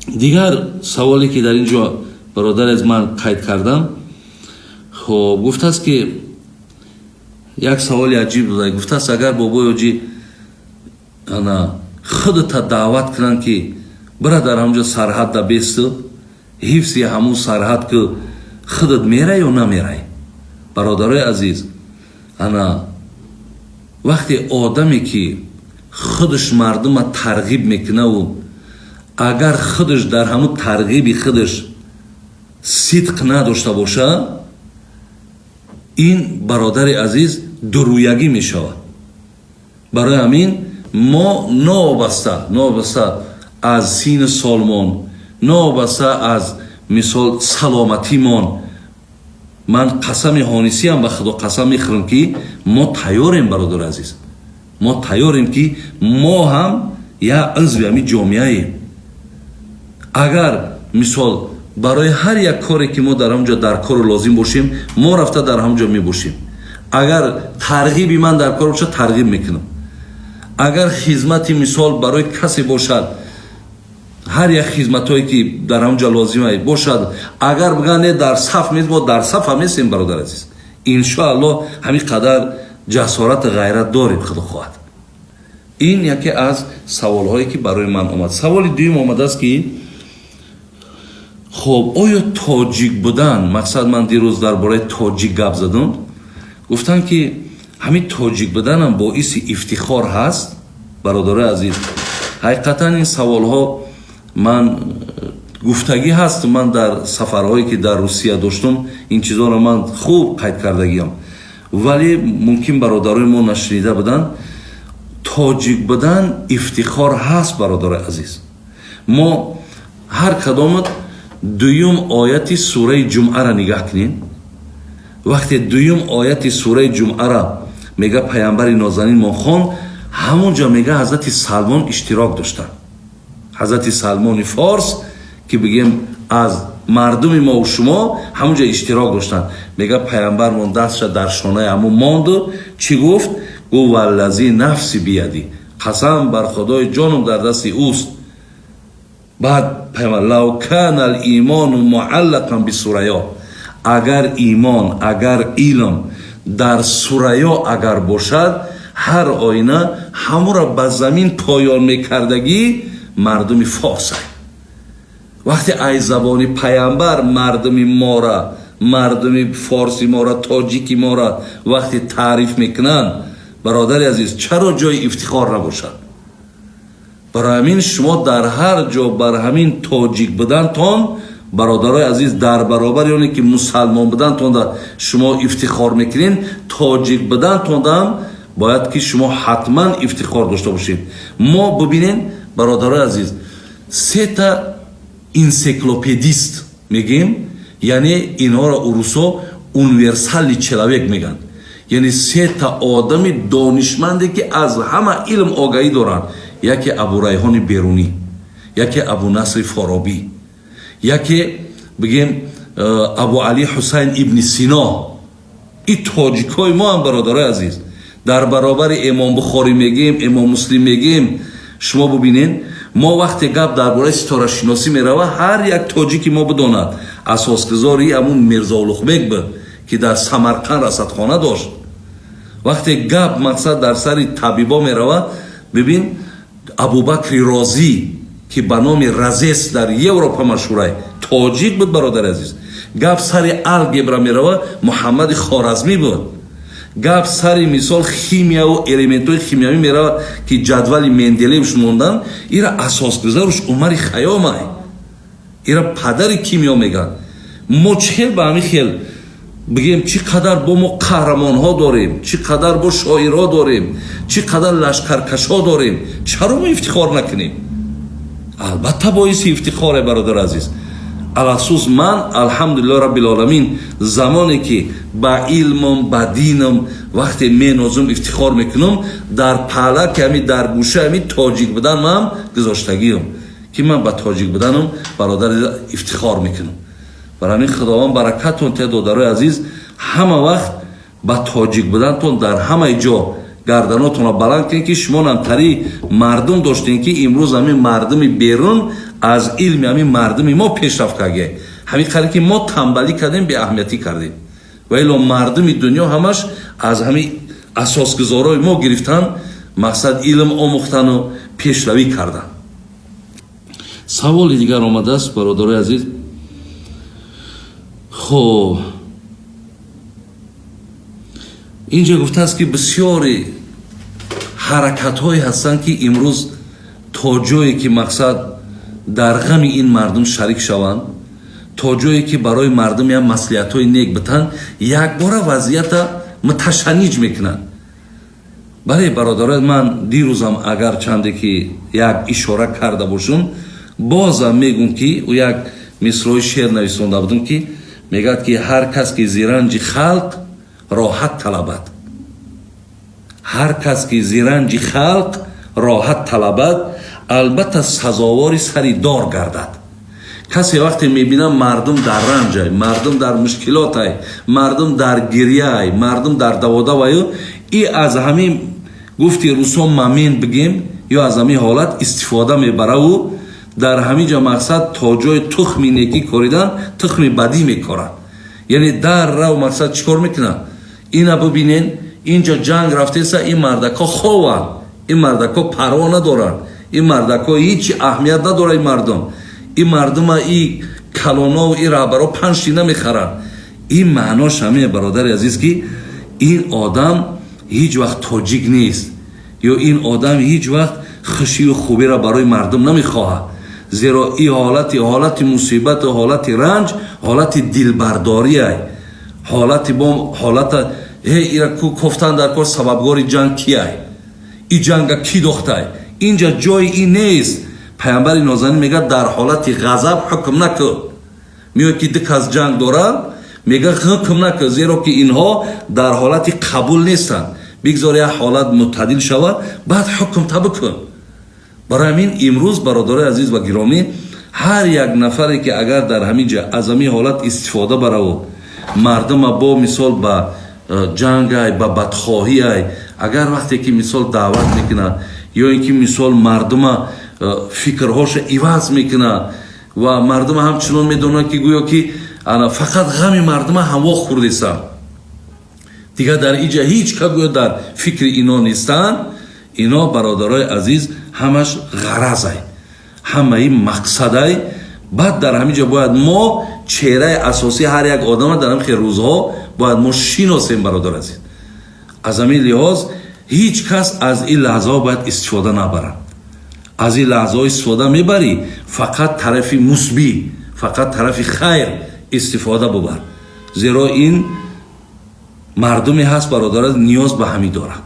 Дигар саволе, ки дар ин ҷо бародари аз ман қайд кардам, хоб, гуфтааст, ки як саволи аҷиб дода, гуфтааст: агар бобои ҳоҷӣ ана худата даъват кунанд, ки бира дар ҳамҷо сарҳадда бесту ҳифзи ҳамун сарҳад ки, худат мерай ё намерай? Бародарои азиз, ана вақте одаме, ки худаш мардума тарғиб мекунаву агар худаш дар ҳамун тарғиби худаш сидқ надошта боша, ин, бародари азиз, дурӯягӣ мешавад. Барои ҳамин мо новобаста аз сину солмон, новобаста аз, мисол, саломатимон, ман қасами ҳонисиам, ба Худо қасам мехӯрам, ки мо тайёрем. Бародари азиз, мо тайёрем, ки мо ҳам як узви ҳамин ҷомеаем. Агар, мисол, барои ҳар як коре, ки мо дар ҳамҷо дар кору лозим бошем, мо рафта дар ҳамҷо мебошем. Агар тарғиби ман дар кор бошад, тарғиб мекунам. Агар хизмати, мисол, барои касе бошад, ҳар як хизматҳое, ки дар ҳамҷо лозима бошад, агар бигӯянд, не, дар саф мес, мо дар саф ҳам местем. Бародар азиз, иншоаллоҳ, ҳамин қадар ҷасорату ғайрат дорем, Худо хоҳад. Ин яке аз саволҳое, ки барои ман омад. Саволи дуюм омадааст, ки хоб, оё тоҷик будан, мақсад, ман дирӯз дар бораи тоҷик гап задам, гуфтанд, ки ҳамин тоҷик буданам боиси ифтихор ҳаст. Бародарои азиз, ҳақиқатан ин саволҳо ман гуфтагӣ ҳаст. Ман дар сафарҳое, ки дар Русия доштум, ин чизоро ман хуб қайд кардагиам, вале мумкин бародарои мо нашунида буданд. Тоҷик будан ифтихор ҳаст, бародарои азиз. Мо ҳар кадомат дуюм ояти сураи Ҷумъара нигаҳ кунем. Вақте дуюм ояти сураи Ҷумъара мега паямбари нозанин мо хон, ҳамон ҷо мега ҳазрати Салмон иштирок доштанд. Ҳазрати Салмони Форс, ки бигем аз мардуми мову шумо, ҳамон ҷо иштирок доштанд. Мега паямбармон дастша дар шонаи ҳамун монду чӣ гуфт? Гуфт: «Валлази нафси бияди», қасам бар Худои ҷонум дар дасти ӯст. Баъд паямбар: «Лав кана лимону муаллақан бисурайё», агар имон, агар илм дар Сурайё агар бошад, ҳар оина ҳамура ба замин поён мекардагӣ мардуми форсай. Вақте ай забони паямбар мардуми мора, мардуми форси мора, тоҷики мора вақте таъриф мекунанд, бародари азиз, чаро ҷои ифтихор набошад? Барои ҳамин шумо дар ҳар ҷо бар ҳамин тоҷик будантон, бародарои азиз, дар баробари оне ки мусалмон будантонда шумо ифтихор мекунед, тоҷик будантондам бояд ки шумо ҳатман ифтихор дошта бошед. Мо бибинед, бародарои азиз, сета энсиклопедист мегӯем, яъне инҳоро урусо универсальный человек мегӯянд, яъне сета одами донишманде, ки аз ҳама илм огаҳӣ доранд: яке Абурайҳони Берунӣ, яке Абунасри Форобӣ, яке, бигем, Абу Али Ҳусайн ибни Сино. И тоҷикҳои мо ҳам, бародарои азиз, дар баробари Имом Бухорӣ мегӯем, Имом Муслим мегӯем. Шумо бубинед, мо вақте гап дар бораи ситорашиносӣ мерава, ҳар як тоҷики мо бидонад, асосгузори ҳамун Мирзо Улуғбек буд, ки дар Самарқанд расадхона дошт. Вақте гап, мақсад, дар сари табибо мерава, бибин, Абубакри Розӣ, ки ба номи Разес дар Европа машҳурай, тоҷик буд, бародари азиз. Гап сари алгебра мерава, Муҳаммади Хоразмӣ буд. Гап сари, мисол, химияву элементҳои химиявӣ мерава, ки ҷадвали Менделеевш мондан, ира асосгузаруш Умари Хайёмай, ира падари кимиё мегӯянд. Мо чӣ хел ба ҳамин хел бигем, чӣ қадар бо мо қаҳрамонҳо дорем, чӣ қадар бо шоирҳо дорем, чӣ қадар лашкаркашҳо дорем, чаро мо ифтихор накунем? Албатта, боиси ифтихоре, бародар азиз. Алахусус ман, алҳамдулиллоҳ раббил замоне ки ба илмам, ба динам вақте менозум, ифтихор мекунам. Дар паҳлаки ҳами, дар гӯша ҳами тоҷик будан ман гузоштагиам, ки ман ба тоҷик буданам, бародар, ифтихор мекунам. Барои ҳамин Худованд баракатон те, додарои азиз. Ҳама вақт ба тоҷик будантон дар ҳамаи ҷо гарданотонро баланд кунед, ки шумо намтари мардум доштем, ки имрӯз ҳамин мардуми берун Аз илми ҳамин мардуми мо пешрафт карге. Ҳамин қаре ки мо тамбалӣ кардем, беаҳамиятӣ кардем, ва ило мардуми дунё ҳамаш аз ҳамин асосгузорои мо гирифтан, мақсад илм омӯхтану пешравӣ кардан. Саволи дигар омадааст, бародарои азиз. Хоб, инҷа гуфтааст, ки бисёри ҳаракатҳое ҳастанд, ки имрӯз то ҷое ки мақсад дар ғами ин мардум шарик шаванд, то ҷое ки барои мардум як маслиҳатҳои нек битанд, якбора вазъията муташанниҷ мекунанд. Бале, бародарои ман, дирӯзам агар чанде ки як ишора карда бошум, бозам мегӯм, ки ӯ як мисрои шеър нависонда будум, ки мегӯяд, ки ҳар кас ки зиранҷи халқ роҳат талабад, ҳар кас ки зиранҷи халқ роҳат талабад, албатта сазовори сари дор гардад. Касе вақте мебинам, мардум дар ранҷай, мардум дар мушкилотай, мардум дар гирьяй, мардум дар даводаваю, и аз ҳамин, гуфти русон, момент бигем, ё аз ҳамин ҳолат истифода мебараву дар ҳамин ҷо мақсад то ҷои тухми некӣ коридан тухми бадӣ мекорад. Яъне дар рав мақсад чӣ кор мекунад? Ина бибинен, инҷо ҷанг рафтеса, ин мардакҳо хованд, ин мардакҳо парво надоранд, ин мардакҳо ҳеҷ аҳамият надорад, ин мардум, ин мардума и калонову и раҳбаро панҷ намехаранд. Ин маънош ҳамин, бародари азиз, ки ин одам ҳеҷ вақт тоҷик нест ё ин одам ҳеҷ вақт хушию хубиро барои мардум намехоҳад, зеро и ҳолати мусибату ҳолати ранҷ ҳолати дилбардориай, ҳолати бо ҳолата ира кофтан дар кор, сабабгори ҷанг кияй, и ҷанга кӣ дохтай, инҷа ҷои ин нест. Паямбари нозанин мегӯяд: «Дар ҳолати ғазаб ҳукм накун». Меояд, ки ду кас ҷанг дорад, мегӯяд: «Ҳукм накун, зеро ки инҳо дар ҳолати қабул нестанд. Бигзор як ҳолат муттадил шавад, баъд ҳукмта бикун». Барои ҳамин имрӯз, бародарои азиз ва гиромӣ, ҳар як нафаре ки агар дар ҳамин ҷа аз ҳамин ҳолат истифода бараву мардума бо мисол ба ҷангай, ба бадхоҳиай, агар вақте ки мисол даъват мекунад ё ин ки мисол мардума фикрҳоша иваз мекунад ва мардума ҳамчунон медонанд, ки гӯё ки ана фақат ғами мардума ҳаво хӯрдесанд, дигар дар иҷа ҳеҷ ка гӯё дар фикри ино нестанд. Ино, бародарои азиз, ҳамаш ғаразай, ҳамаи мақсадай. Баъд дар ҳамин ҷо бояд мо чеҳраи асосии ҳар як одама дар ҳамин хел рӯзҳо бояд мо шиносем. Бародар азиз, аз ҳамин лиҳоз ҳеҷ кас аз ин лаҳзаҳо бояд истифода набарад. Аз ин лаҳзаҳо истифода мебарӣ, фақат тарафи мусбӣ, фақат тарафи хайр истифода бубар, зеро ин мардуме ҳаст, бародар, ниёз ба ҳамин дорад.